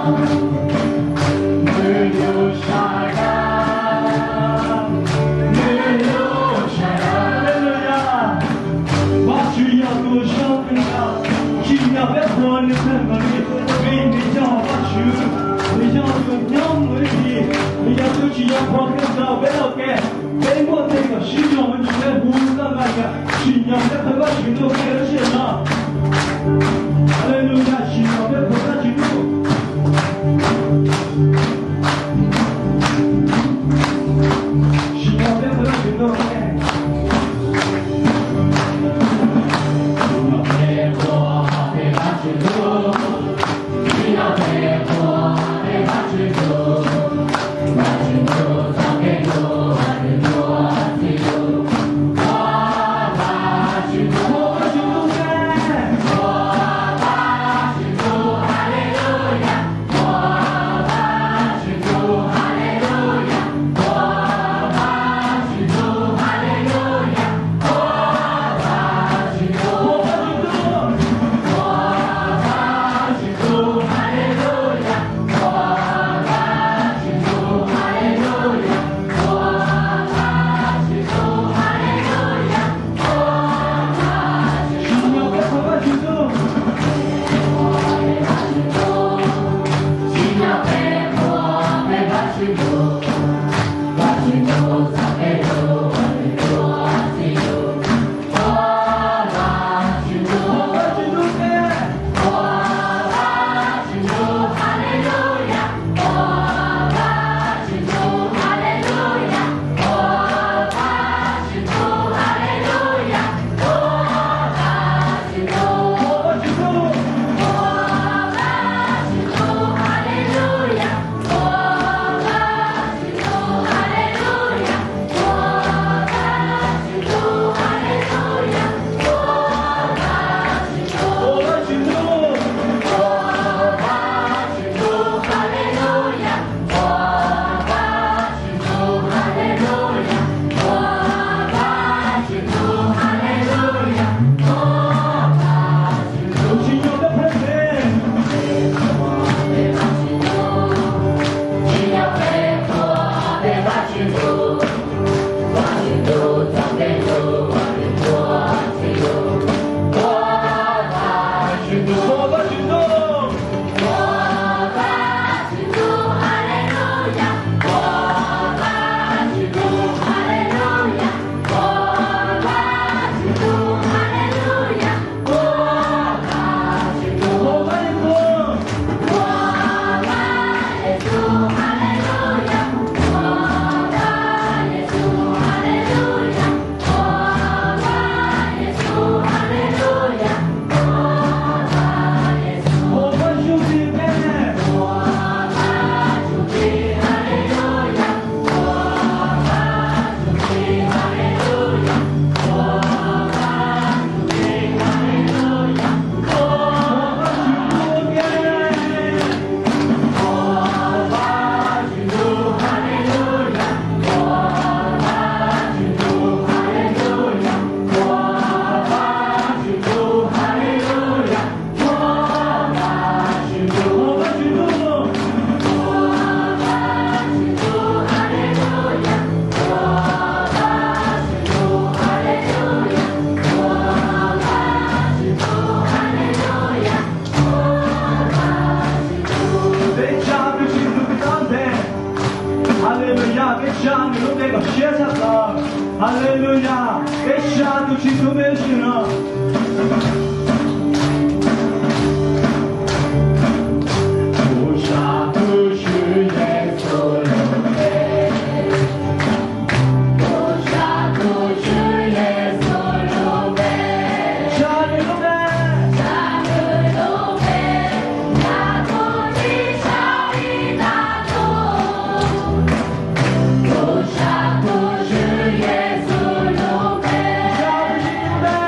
Nws lub sab dab, nws lub sab dab. Hallelujah. Vajtswv yog tus zoo kawg nkaus, tsis yog peb qhuas nws txog nkaus li, vim nws yog Vajtswv, nws yog tus nyob mus ib txhis, nws yog tus tsis yog qhuas kawg nkaus peb txoj kev. Peb muaj tes kom sib zog mus ntsis peb hu txoj nqa yam tsim nyog peb qhuas Vajtswv ntuj peb lub sij hawm no. Hallelujah, tsim nyog peb qhuas Vajtswv ntuj. Tsim nyog peb qhuas Vajtswv ntuj. Peb tsa tus Tswv tus kws tob nthe. Hallelujah, peb tsa nws lub npe kom siab tshaj plaws. Hallelujah, peb tsa tus Tswv tus npe sim no. Kuv tsa tus Tswv Yexus lub npe. Kuv tsa tus Tswv Yexus lub npe. Tsa nws lub npe. Tsa nws lub npe. Tsa tus Tswv tsa ib tag ntuj. Kuv tsa tus Tswv Yexus lub npe. Tsa tus Tswv lub npe.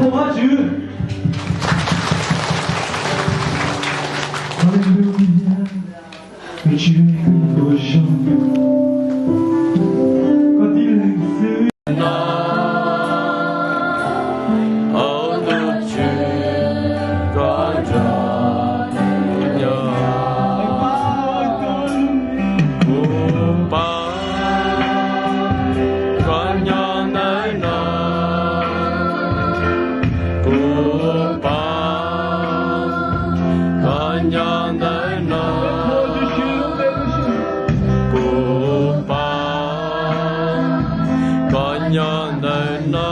Thov Vajtswv. Hallelujah. Tus Tswv ua zoo, koj tib leeg xwb. Tus Tswv, koj nrog nyob. Kuv paub koj nyob ntawm no. Kuv paub koj nyob ntawm no. Kuv paub koj nyob ntawm no.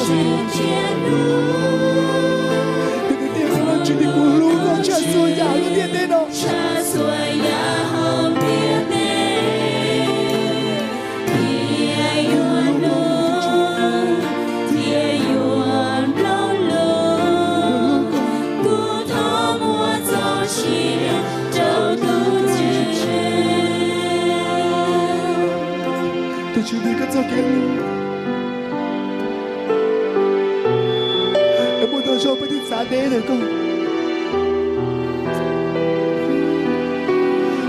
Tus kwv tij, Vajtswv, kuv hlub koj tshaj txhua yam lub ntiaj teb no. Tus Tswv, nws koj txoj kev hlub es muaj ntau zaug peb twb txav deb ntawm koj.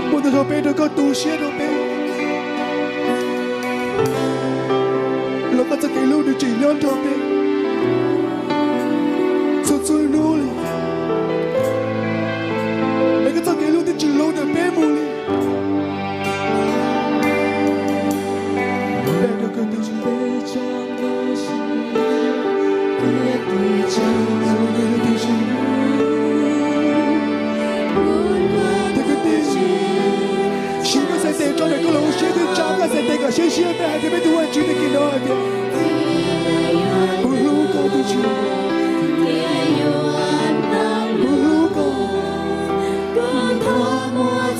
Muaj ntau zaug peb rau koj tu siab rau peb, los koj txoj kev hlub nws tseem nyob nrog peb txhua txhua hnub li. Es koj txoj kev hlub twb tsis luv ntawm peb mus li. Siv koj txhais tes rau ntawm koj lub siab, twb tsa koj txhais tes kom siab siab peb hais rau peb tus Vajtswv tag kis no hais tias, kuv hlub koj tus Tswv, kuv hlub koj. Yuav muab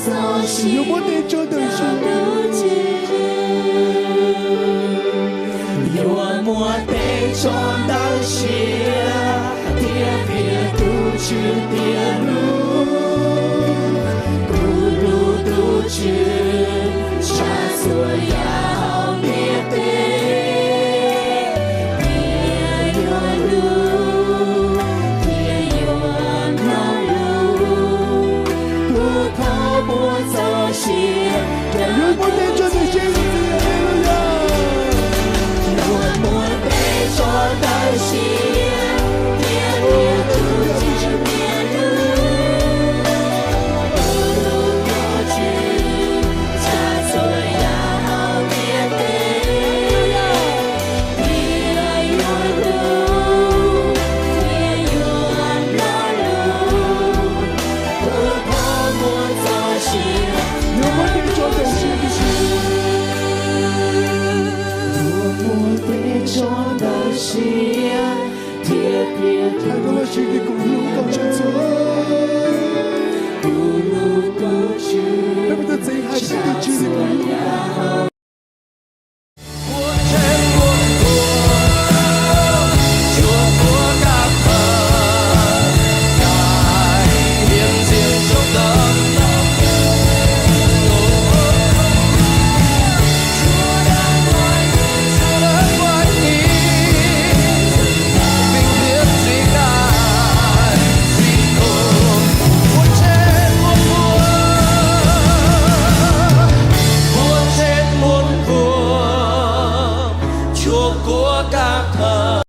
tes tso ntawm Tswv, yuav muab tes tso ntawm Siav, thiab qhia tus Tswv tias hlub, kuv hlub tus Tswv tshaj txhua yam hauv ntiaj teb. Thiaj yuav hlub, thiaj yuav mloog lus, kuv thov muab txoj sia rau. Yuav muab tes tso ntawm Siav, aleluya. Yuav muab tes tso ntawm Siav, thiab qhia tus Tswv tias hlub, kuv hlub tus Tswv tshaj txhua yam hauv ntiaj teb. Thiaj yuav hlub, thiaj yuav mloog lus, kuv thov muab txoj sia. Yuav muab tes tso ntawm Siav, yuav muab tes tso ntawm Siav, thiab qhia tus Tswv tias kuv hlub koj tshaj txhua. Kuv hlub tus Tswv, peb puas tau txeev hais rau tus Tswv tias kuv hlub? Chúa của các thời.